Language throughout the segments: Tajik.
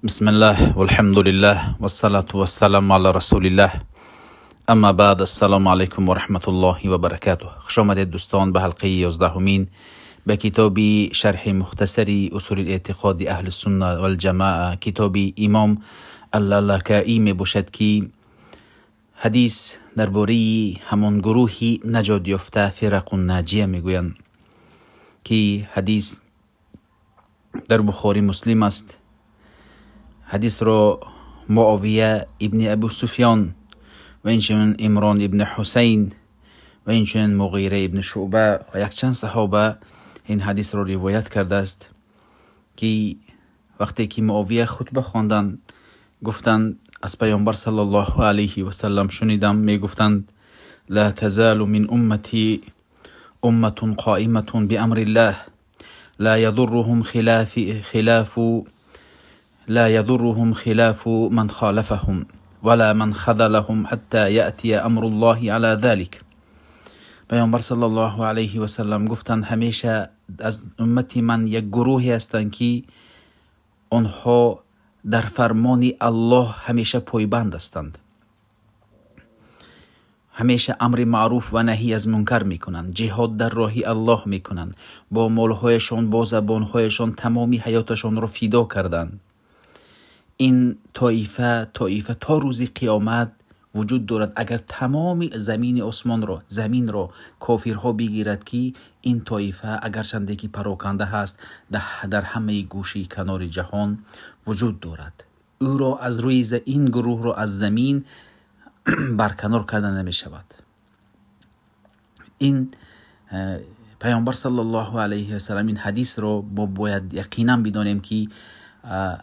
بسم الله والحمد لله والصلاة والسلام على رسول الله. اما بعد، السلام علیکم و رحمت الله و برکاته. خوش آمدید دوستان به حلقه 11 به کتاب شرح مختصر اصول الاعتقاد اهل السنه والجماعه، کتاب امام اللالکائی می باشد که حدیث درباره همان گروهی نجات یافته فرق الناجیه میگویند که حدیث در بخاری مسلم است. حدیث را معاویه ابن ابو سفیان و اینچنین عمران ابن حسین و اینچنین مغیره ابن شعبه و یک چند صحابه این حدیث را روایت کرده است که وقتی که معاویه خطبه خواندند گفتند از پیامبر صلی الله علیه و سلم شنیدم میگفتند لا تزال من امتی امه قائمه بامر الله لا يضرهم خلاف لا يضرهم خلاف من خالفهم ولا من خذلهم حتى يأتي امر الله على ذلك. پیامبر صلی الله علیه و سلم گفتند همیشه از امت من یک گروهی هستند که آنها در فرمان الله همیشه پایبند هستند، همیشه امر معروف و نهی از منکر میکنند، جهاد در راه الله میکنند، با مالهایشان با زبانهایشان تمامی حیاتشان را فدا کردند. این طایفه تا روز قیامت وجود دارد. اگر تمام زمین آسمان را زمین را کافرها بگیرد که این طایفه اگرچنده که پراکنده هست در همه گوشه کنار جهان وجود دارد. او را از روی این گروه را از زمین برکنار کرده نمی شود. این پیامبر صلی الله علیه و سلم این حدیث را ما باید یقینا بدانیم که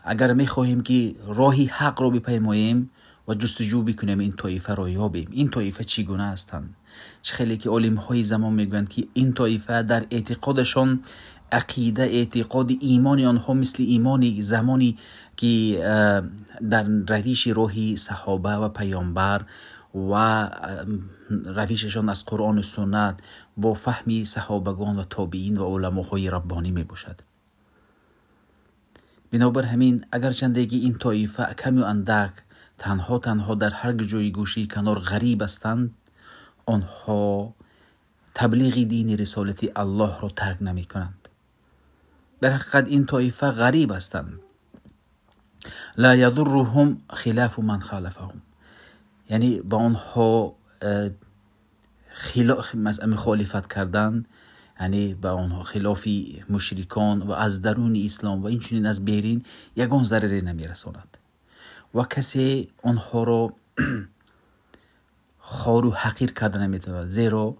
اگر می خواهیم که راهی حق را بپیماییم و جستجو بکنیم این طایفه را یابیم. این طایفه چگونه هستند؟ چه خیلی که عالم های زمان میگویند که این طایفه در اعتقادشان عقیده اعتقاد ایمان آنها مثل ایمان زمانی که در روش راهی صحابه و پیامبر و روششان از قرآن و سنت با فهم صحابگان و تابعین و علماهای ربانی می باشد. بنابر همین اگرچنده که این طایفه کم و اندک تنها در هر جای گوشی کنار غریب هستند، آنها تبلیغ دین رسالت الله را ترک نمی کنند. در حقیقت این طایفه غریب هستند. لا یضرهم خلاف من خالفهم، یعنی با آنها خلاف مخالفت کردن، یعنی با آنها خلاف مشرکان و از درون اسلام و اینچنین از بیرون یگان ضرری نمیرساند و کسی آنها را خوار و حقیر کرده نمیتواند، زیرا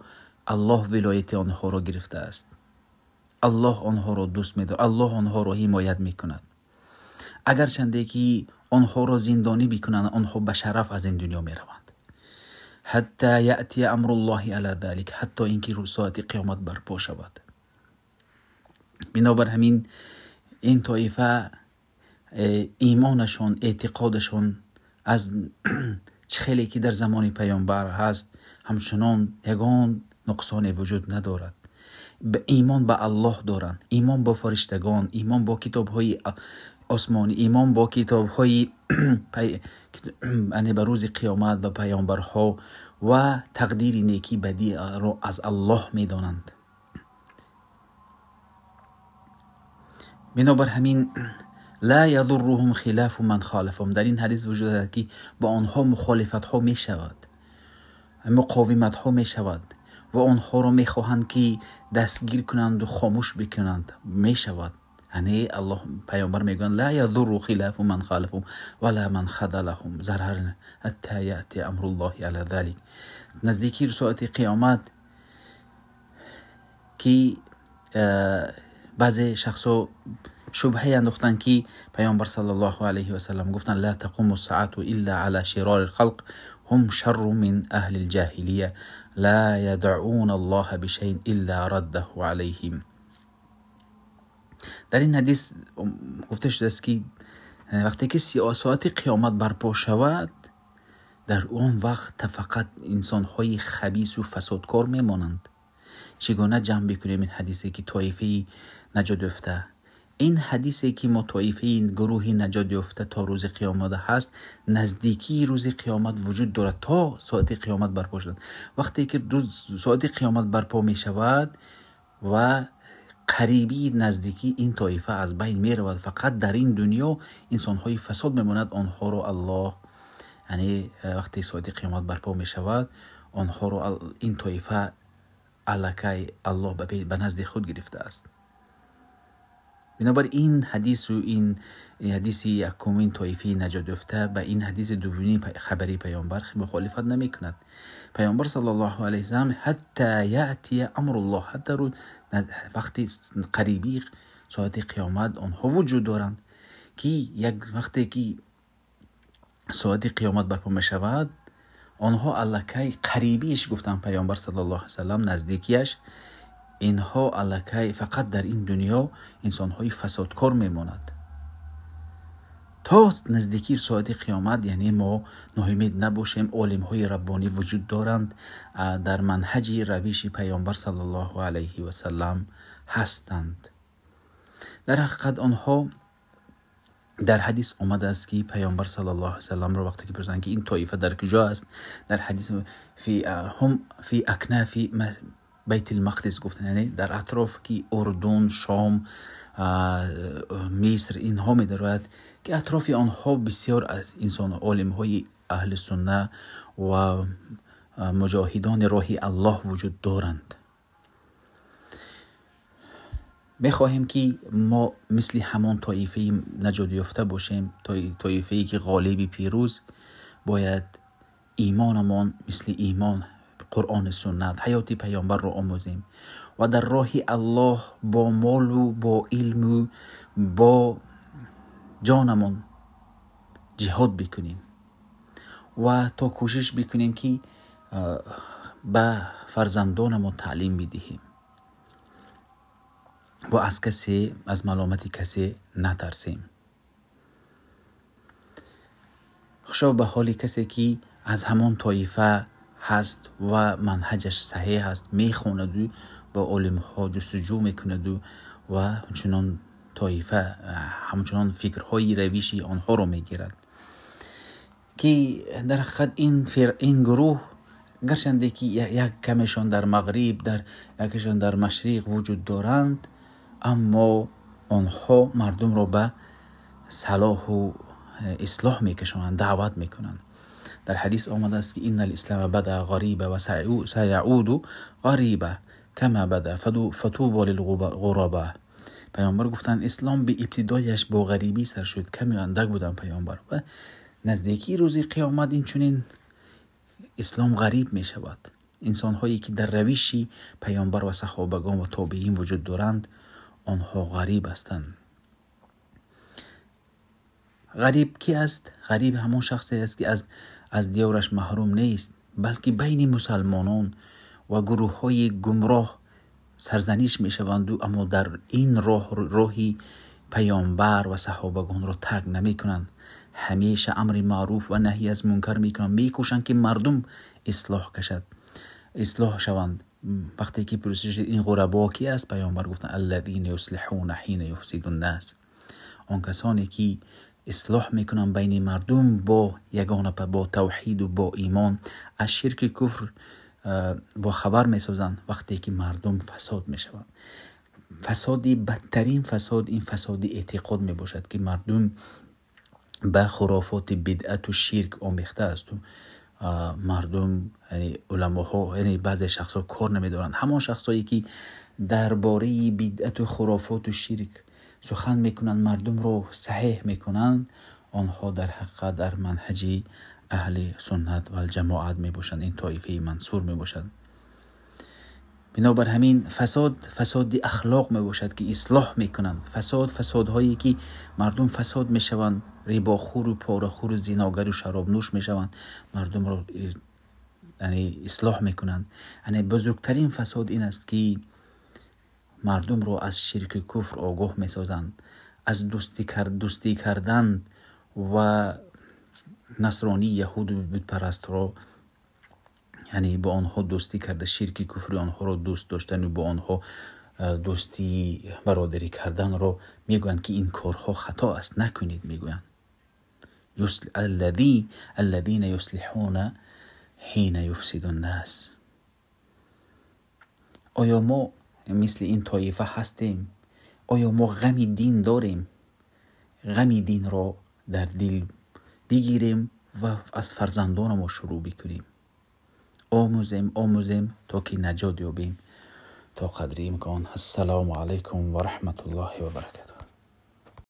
الله ولایت آنها را گرفته است. الله آنها را دوست می‌دارد، الله آنها را حمایت میکند. اگرچنده که آنها را زندانی بکنند، آنها به شرف از این دنیا میروند. حتی یأتی امر الله علی ذلک، حتی اینکه ساعت قیامت برپا شود. بنابر همین این طایفه ایمانشان اعتقادشان از چه خیلی که در زمان پیامبر هست همچنان یگان نقصان وجود ندارد. ایمان به الله دارند، ایمان با فرشتگان، ایمان با کتاب‌های آسمانی، ایمان با کتاب‌های یعنی به روز قیامت، به پیامبرها و تقدیر نیکی بدی را از الله میدانند. بنابر همین لا یضرهم خلاف من خالفهم، در این حدیث وجود دارد که با آنها مخالفت ها می شود، مقاومت ها می شود و آنها را می خواهند که دستگیر کنند و خاموش بکنند، می شود. یعنی الله پیامبر میگن لا یضر خلاف من خالفهم ولا من خذلهم ضرر حتی یأتی امر الله علی ذلک. نزدیکی ساعت قیامت که بعضی شخصا شبهه انداختند که پیامبر صلی الله علیه و سلم گفتند لا تقوم الساعة الا على شرار الخلق هم شر من اهل الجاهلیه لا يدعون الله بشيء الا رده عليهم. در این حدیث گفته شده است که وقتی که ساعت قیامت برپا شود، در آن وقت فقط انسان‌های خبیث و فسادکار میمانند. چگونه جمع بکنیم این حدیثی که طایفه نجات یافته Ин ҳадисе ки мо тоифаи гурӯҳи наҷот ёфта то рӯзи қиёмат ҳаст, наздикии рӯзи қиёмат вуҷуд дорад то соати қиёмат барпо шавад. Вақте ки соати қиёмат барпо мешавад ва қарибии наздикии ин тоифа аз байн меравад, фақат дар ин дунё инсонҳои фасод мемонад, онҳоро Аллоҳ, яъне вақте соати қиёмат барпо мешавад, онҳоро ин тоифа аллакай Аллоҳ ба назди худ гирифтааст. Бинобар ин ҳадису ин ҳадиси якумин тоифаи наҷот ёфта ба ин ҳадиси дуввумин хабари паёмбар мухолифат намекунад. Паёмбар саллаллоҳу алайҳи васаллам ҳатта яътия амруллоҳ, ҳатта вақти қарибии соати қиёмат онҳо вуҷуд доранд, ки як вақте ки соати қиёмат барпо мешавад, онҳо аллакай қарибиаш гуфтанд паёмбар саллаллоҳу алайҳи васаллам, наздикиаш, инҳо аллакай фақат дар ин дунё инсонҳои фасодкор мемонад. То наздикии соати қиёмат, яъне мо ноумед набошем, олимҳои раббонӣ вуҷуд доранд, дар манҳаҷи равиши паёмбар саллаллоҳу алайҳи васаллам ҳастанд. Дар ҳақиқат онҳо дар ҳадис омадааст ки паёмбар саллаллоҳу алайҳи васалламро вақте ки пурсиданд ки ин тоифа дар куҷо аст, дар ҳадис ҳум фи акнафи Байтулмақдис гуфтанд, яъне дар атроф ки Урдун, Шом, Миср инҳо медарояд, ки атрофи онҳо бисёр аз инсон олимҳои аҳли сунна ва муҷоҳидони роҳи Аллоҳ вуҷуд доранд. Мехоҳем ки мо мисли ҳамон тоифаи наҷот ёфта бошем, тоифае ки ғолиби пирӯз, бояд имонамон мисли имон Қуръону суннат, ҳаёти паёмбарро омӯзем ва дар роҳи Аллоҳ бо молу бо илму бо ҷонамон ҷиҳод бикунем ва то кӯшиш бикунем ки ба фарзандонамон таълим бидиҳем ва аз касе, аз маломати касе натарсем. Хушо ба ҳоли касе ки аз ҳамон тоифа ҳаст ва манҳаҷаш саҳеҳ аст, мехонаду ба олимҳо ҷустуҷӯ мекунаду ва ҳамчунон тоифа, ҳамчунон фикрҳои равиши онҳоро мегирад, ки дар ҳақиқат ин гурӯҳ гарчанде ки як камешон дар мағриб, дар якешон дар машриқ вуҷуд доранд, аммо онҳо мардумро ба салоҳу ислоҳ мекашонанд, даъват мекунанд. Дар ҳадис омадааст ки инна ал-ислама бада ғариба ва саяуду ғариба кама бада фатуба лилғураба. Паёмбар гуфтанд ислом бе ибтидояш бо ғарибӣ сар шуд, ками андак буданд паёмбар, ва наздикии рӯзи қиёмат инчунин ислом ғариб мешавад. Инсонҳое ки дар равиши паёмбар ва саҳобагон ва тобеин вуҷуд доранд, онҳо ғариб ҳастанд. Ғариб ки аст? Ғариб ҳамон шахсе аст ки аз диёраш маҳрум нест, балки байни мусалмонон ва гурӯҳҳои гумроҳ сарзаниш мешаванду, аммо дар ин роҳ, роҳи паёмбар ва саҳобагонро тарк намекунанд. Ҳамеша амри маъруф ва наҳй аз мункар мекунанд, мекӯшанд ки мардум ислоҳ кашад, ислоҳ шаванд. Вақте ки пурсида шуд ин ғурабо ки аст, паёмбар гуфтанд аллазина юслиҳуна ҳина юфсиду ннас, он касоне ки ислоҳ мекунанд байни мардум бо ягона, бо тавҳиду бо имон, аз ширки куфр бо хабар месозанд вақте ки мардум фасод мешаванд. Фасоди бадтарин фасод ин фасоди эътиқод мебошад, ки мардум ба хурофоти бидъату ширк омехта асту мардум, яъне уламоҳо, яъне баъзе шахсҳо кор намедоранд. Ҳамон шахсҳое ки дар бораи бидъату хурофоту ширк сухан мекунанд, мардумро саҳеҳ мекунанд, онҳо дар ҳақиқат дар манҳаҷи аҳли суннат валҷамоат мебошанд, ин тоифаи мансур мебошанд. Бинобар ҳамин фасод фасоди ахлоқ мебошад ки ислоҳ мекунанд. Фасод фасодҳое ки мардум фасод мешаванд, рибохӯру порахӯру зиногару шаробнӯш мешаванд, мардумро яъне ислоҳ мекунанд. Яъне бузургтарин фасод ин аст ки мардумро аз ширку куфр огоҳ месозанд, аз дӯстӣ кардан ва насронӣ, яҳуду бутпарастро, яъне бо онҳо дӯстӣ карда, ширки куфри онҳоро дӯст доштану бо онҳо дӯстӣ бародарӣ карданро мегӯянд, ки ин корҳо хато аст, накунед, мегӯянд. الذين يصلحون حين يفسد الناس. Оё мо мисли ин тоифа ҳастем? Оё мо ғами дин дорем? Ғами динро дар дил бигирем ва аз фарзандонамон шурӯъ бикунем. Омӯзем, омӯзем, то ки наҷот ёбем то қадри имкон. Ассалому алайкум ва раҳматуллоҳи ва баракатуҳ.